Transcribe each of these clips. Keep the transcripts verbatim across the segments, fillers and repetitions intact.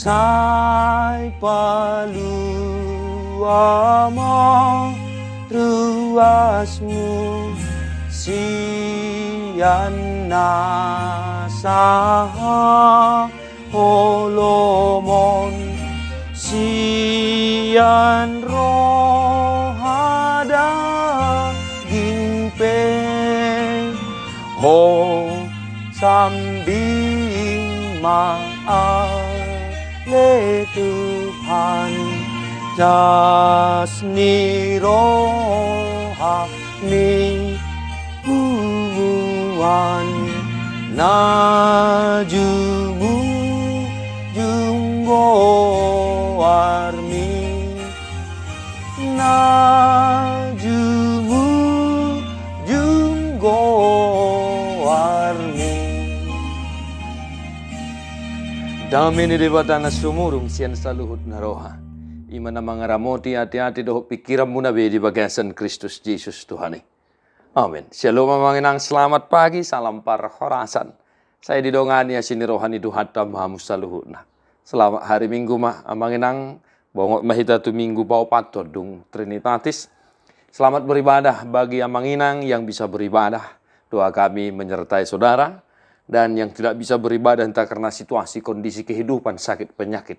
Ai palua ma ruasmu sian na saha holomon, sian roha daging pe. Ho sambing ma ale Tuhan, das ni roha ni punguan, na jumujung goarmi, na jumujung goarmi. Dame ni Debata na sumurung sian saluhut na roha, i ma na mangaramoti ateate dohot pingkiranmuna be di bagasan Kristus Jesus Tuhan i. Amen. Syalom amang inang, selamat pagi, salam parhorasan. Sai didongani asi ni roha ni Tuhanta ma hamu saluhutna. Selamat hari Minggu ma amang inang, bongot ma hita tu Minggu paopathon dung Trinitatis. Selamat beribadah bagi amang inang yang bisa beribadah. Doa kami menyertai saudara, dan yang tidak bisa beribadah entah karena situasi kondisi kehidupan sakit penyakit.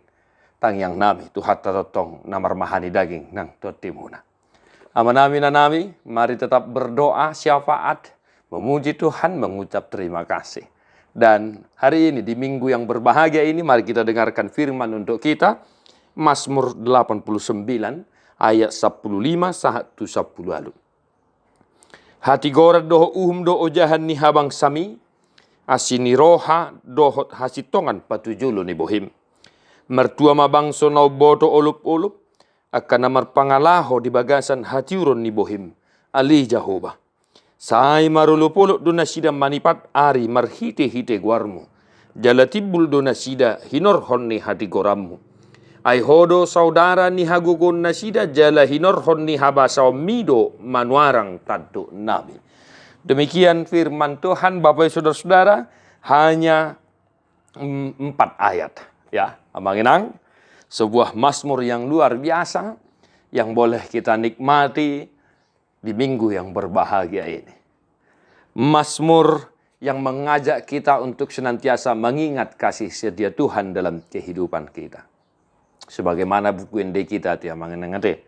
Tangiang nami, Tuhanta tongtong na marmahani daging nang tontimuna. Amanami, inanami, mari tetap berdoa, syafaat, memuji Tuhan, mengucap terima kasih. Dan hari ini, di minggu yang berbahagia ini, mari kita dengarkan firman untuk kita, Mazmur delapan puluh sembilan ayat sepuluh lima sahat tu sepuluh ualu. Hatigoran dohot uhum do ojahan ni habangsami, asi ni roha dohot hasintongan patujolo ni bohim. Martua ma bangso na umboto olopolop, angka na marpangalaho di bagasan hatiuron ni bohim, ale Jahowa. Sai marolopolop do nasida manipat ari marhitehite goarmu, jala timbul do nasida hinorhon ni hatigoranmu. Ai ho do saudara ni hagogoon nasida jala hinorhon ni habasaonmi do manuarang tandok nami. Demikian firman Tuhan, Bapak Ibu Saudara-saudara, hanya mm, empat ayat, ya, amang inang. Sebuah Mazmur yang luar biasa yang boleh kita nikmati di minggu yang berbahagia ini. Mazmur yang mengajak kita untuk senantiasa mengingat kasih setia Tuhan dalam kehidupan kita. Sebagaimana buku ende kita, ate amang inang ate.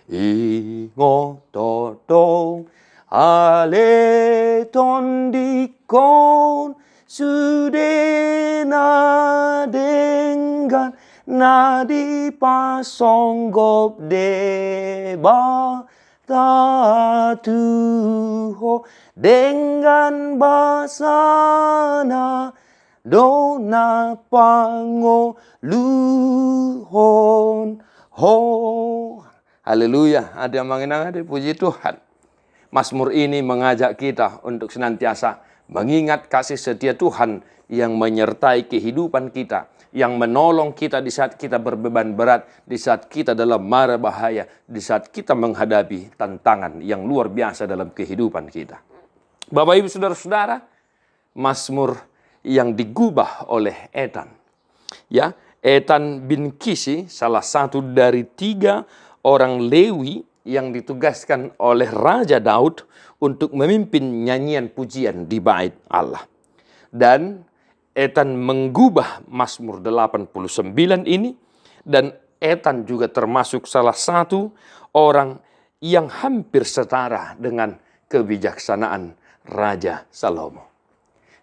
Ingot tongtong ale tondikkon, sude na denggan na dipasonggop Debata tu ho, denggan basana do na pangoluhon ho. Haleluya, ate amang inang ate, puji Tuhan. Mazmur ini mengajak kita untuk senantiasa mengingat kasih setia Tuhan yang menyertai kehidupan kita, yang menolong kita di saat kita berbeban berat, di saat kita dalam mara bahaya, di saat kita menghadapi tantangan yang luar biasa dalam kehidupan kita. Bapak Ibu Saudara-saudara, Mazmur yang digubah oleh Etan. Ya, Etan bin Kisi, salah satu dari tiga orang Lewi yang ditugaskan oleh Raja Daud untuk memimpin nyanyian pujian di Bait Allah. Dan Etan menggubah Mazmur delapan puluh sembilan ini, dan Etan juga termasuk salah satu orang yang hampir setara dengan kebijaksanaan Raja Salomo.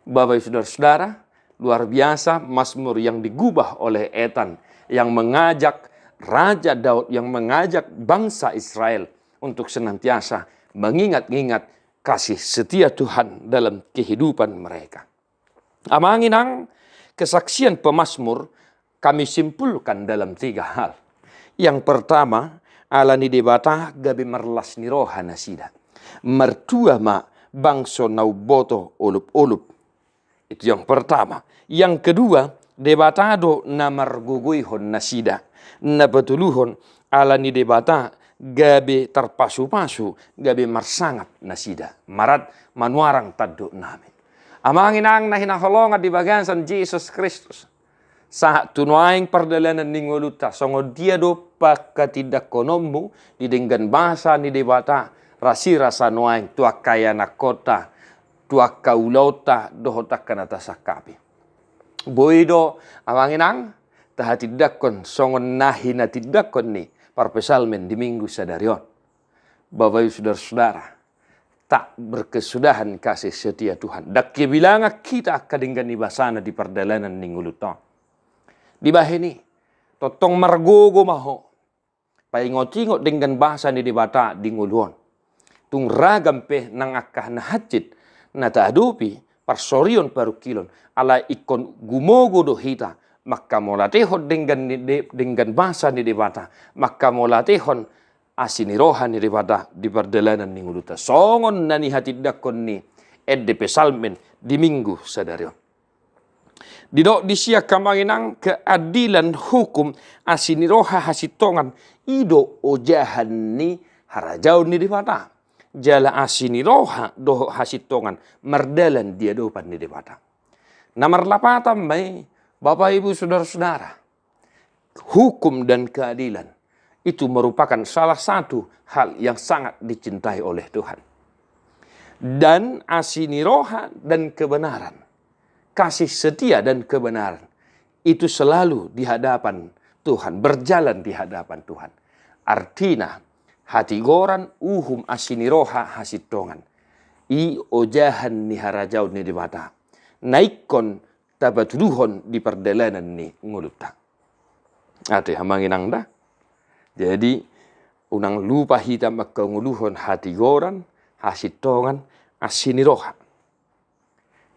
Bapak Ibu Saudara-saudara, luar biasa Mazmur yang digubah oleh Etan, yang mengajak Raja Daud, yang mengajak bangsa Israel untuk senantiasa mengingat-ingat kasih setia Tuhan dalam kehidupan mereka. Amang inang, kesaksian pemazmur kami simpulkan dalam tiga hal. Yang pertama, ala ni Debata gabe marlas ni roha nasida. Martua ma bangso na umboto olopolop. Itu yang pertama. Yang kedua, Debata do na margogoihon nasida. Na patoluhon, ala ni Debata gabe tarpasupasu, gabe marsangap nasida. Marat manuarang tandok nami. Amang inang na hinaholongan di bagasan Jesus Kristus. Sahat tu nuaeng pardalanan ni ngolunta, songon dia do pangkatindangkononmu di denggan basa ni Debata, rasirasa nuaeng tu angka ianakkonta, tu angka ulaonta, dohot angka na tasangkapi. Boi do, amang inang, tahatindangkon songon na hinatindangkon ni parpsalmen di Minggu sadari on. Bapak Ibu Saudara-saudara, tak berkesudahan kasih setia Tuhan. Ndang kehilangan hita angka denggan ni basana di pardalanan ni ngolunta on. Dibahen i, tongtong margogo ma ho paingot-ingot denggan basa ni Debata di ngolu on. Tung ragam pe nang angka na hansit na taadopi, parsorion parungkilon, alai ingkon gumogo do hita manghamauliatehon denggan ni De-, denggan basa ni Debata, manghamauliatehon asi ni roha ni Debata di pardalanan ni ngolunta. Songon na nihatindangkon ni ende psalmen di Minggu sadari on. Didok disi angka amang inang, keadilan, hukum, asi ni roha, hasintongan, i do ojahan ni harajaon ni Debata. Jala asi ni roha dohot hasintongan mardalan di adopan ni Debata. Na marlapatan ma i, Bapak Ibu Saudara-saudara, hukum dan keadilan itu merupakan salah satu hal yang sangat dicintai oleh Tuhan. Dan asi ni roha dan kebenaran, kasih setia dan kebenaran, itu selalu di hadapan Tuhan, berjalan di hadapan Tuhan. Artina, hatigoran, uhum, asi ni roha, hasintongan, i ojahan ni harajaon ni Debata na ingkon tapatuduhon di pardalanan ni ngolunta. Ate, amang inang da. Jadi, unang lupa hita manghangoluhon hatigoran, hasintongan, asi ni roha.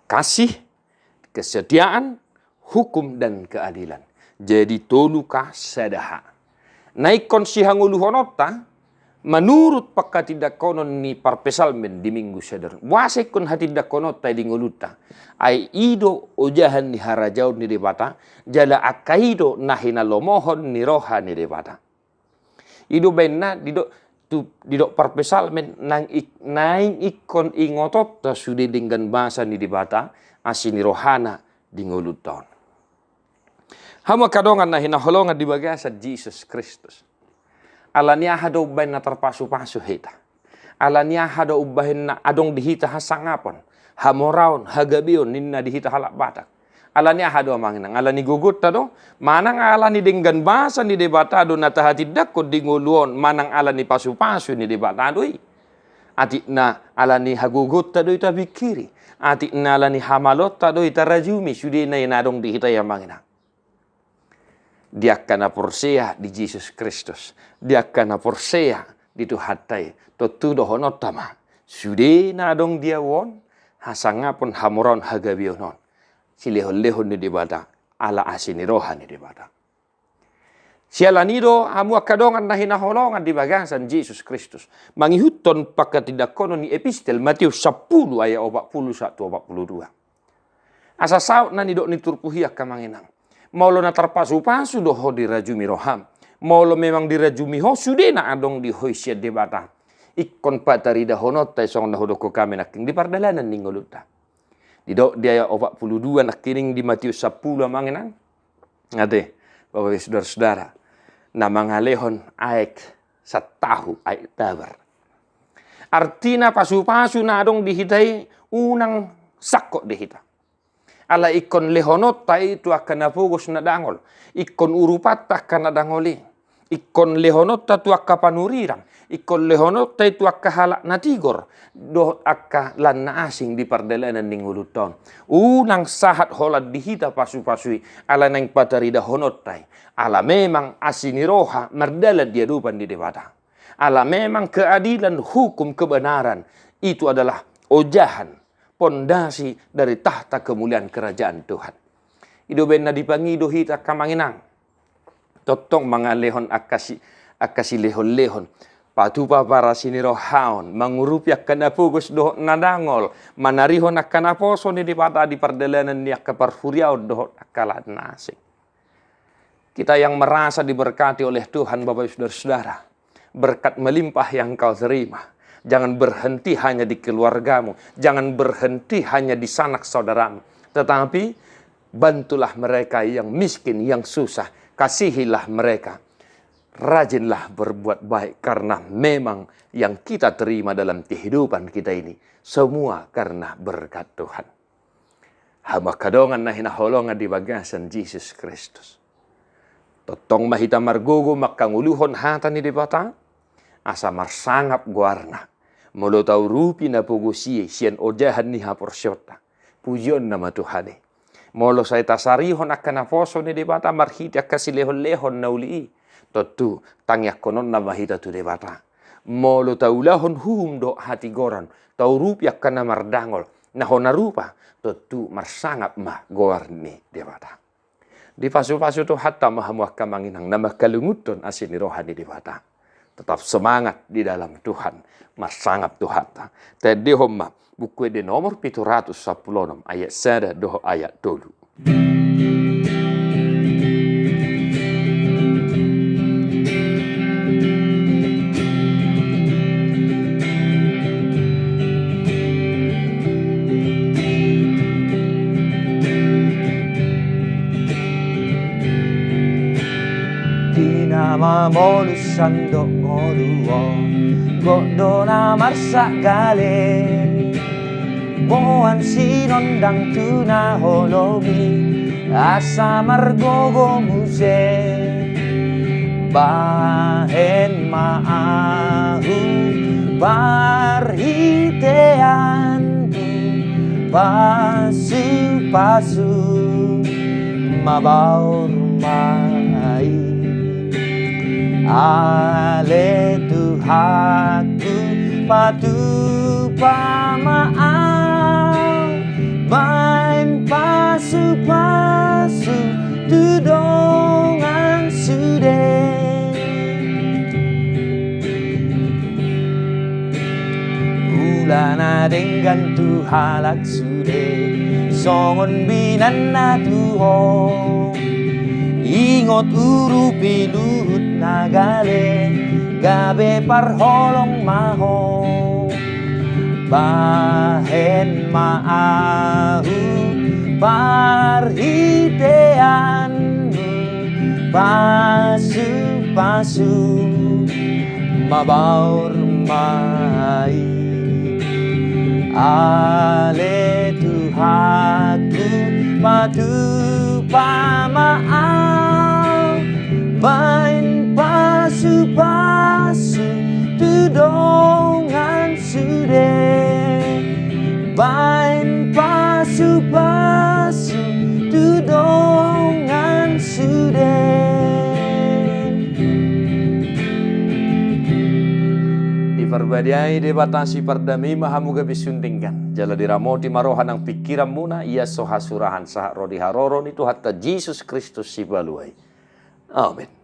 Kasih, kesetiaan, hukum, dan keadilan. Jadi tolu ka sada ha. Na ingkon sihangoluhononta, manurut pangkatindangkonon ni parpsalmen di Minggu sadari on. Boasa ingkon hatindangkononta i di ngolunta? Ai i do ojahan ni harajaon ni Debata, jala angka i do na hinalomohon ni roha ni Debata. I do baenna didok tu, didok parpsalmen, nang ik-, naeng ingkon ingotonta sude denggan basa ni Debata, asi ni rohana di ngolunta on. Hamu angka dongan na hinaholongan di bagasan Jesus Kristus. Ala ni aha do umbahen na tarpasupasu hita? Ala ni aha do umbahen na adong di hita hasangapon, hamoraon, hagabeon ninna di hita halak Batak? Ala ni aha do, amang inang? Ala ni gogonta do? Manang ala ni denggan basa ni Debata do na tahatindangkon di ngolu on, manang ala ni pasupasu ni Debata do i? Atikna ala ni hagogonta do i tapingkiri? Atikna ala ni hamaloonta do i tarajumi sudena i na adong di hita i, amang inang? Di angka na porsea di Jesus Kristus, di angka na porsea di Tuhanta i, tontu dohononta ma, sude na adong di ahu on, hasangapon, hamoraon, hagabeon on, silehonlehon ni Debata, ala asi ni roha ni Debata. Siala ni i do, hamu angka dongan na hinaholongan di bagasan Jesus Kristus, mangihuthon pangkatindangkonon ni epistel Matius sampulu ayat opat pulu sahat tu opat pulu dua. Asa saut na nidok ni turpuk i, angka amang inang. Molo na tarpasupasu do ho dirajumi roham, molo memang dirajumi ho sude na adong di ho i sian Debata, ingkon pataridahononta i songon na hudokhon hami nangkin di pardalanan ni ngolunta. Didok di ayat opat pulu dua nangkining di Matius sampulu, amang inang. Ate, Bapak Ibu Saudara-saudara, na mangalehon aek satahu, aek tabar. Artina pasupasu na adong di hita i unang sangkot di hita. Ala ingkon lehononta i tu angka na pogos na dangol, ingkon urupanta angka na dangol i, ingkon lehononta tu angka panurirang, ingkon lehononta i tu angka halak na tigor, dohot angka lan na asing di pardalanan ni ngolunta on. Unang sahat holan di hita pasupasu i, ala naeng pataridahononta i, ala memang asi ni roha mardalan di adopan ni Debata. Ala memang keadilan, hukum, kebenaran itu adalah ojahan, pondasi dari tahta kemuliaan kerajaan Tuhan. I do baen na dipangido hita, angka amang inang. Tongtong mangalehon angka si-, angka silehonlehon, patupa parasi ni rohaon, mangurupi angka na pogos dohot na dangol, manarihon angka naposo ni Debata di pardalanan ni angka parhuriaon dohot angka lan na asing. Kita yang merasa diberkati oleh Tuhan, Bapak Ibu Saudara-saudara, berkat melimpah yang kau terima, jangan berhenti hanya di keluargamu, jangan berhenti hanya di sanak saudaramu, tetapi Bantulah mereka yang miskin, yang susah. Kasihilah mereka. Rajinlah berbuat baik, karena memang yang kita terima dalam kehidupan kita ini semua karena berkat Tuhan. Hamu angka dongan na hinaholongan di bagasan Jesus Kristus. Tongtong ma hita margogo mangkangoluhon hata ni Debata, asa marsangap goarna. Molo taurupi na pogos i sian ojahan ni haporseaonta, pujionna ma Tuhan i. Molo sai tasarihon angka naposo ni Debata marhite angka silehonlehon na uli i, tontu tangiangkononna ma hita tu Debata. Molo taulahon uhum dohot hatigoran, taurupi angka na mardangol, na hona rupa, tontu marsangap ma goar ni Debata. Dipasupasu Tuhanta ma hamu angka amang inang na mangkalungunhon asi ni roha ni Debata. Tetap semangat di dalam Tuhan, marsangap Tuhanta. Taendehon ma Buku Ende nomor pitu ratus sampulu onom, ayat sada dohot ayat tolu. Di na mamolus sandok ngolu on, gok do na marsak gale. Boan sinondang tu na holom i, asa margogo muse. Bahen ma ahu parhiteanmu, pasupasu mabaor ma i. Ale Tuhanku, patupa ma au, bahen pasupasu tu dongan sude. Ula na denggan tu halak sude, songon binanna tu Ho. Ingot urupi luhut na gale, gabe parholong ma Ho. Bahen ma ahu parhiteanmu, pasupasu mabaor ma i. Ale Tuhanku, patupa ma au, bahen pasupasu tu dongan sude, bahen pasupasu tu dongan sude. Diparbadiai Debata sipardame i ma hamu gabe sun denggan, jala diramoti ma roha nang pingkiranmuna, ia so hasurahan sahat ro di haroro ni Tuhanta Jesus Kristus Sipalua i. Amen.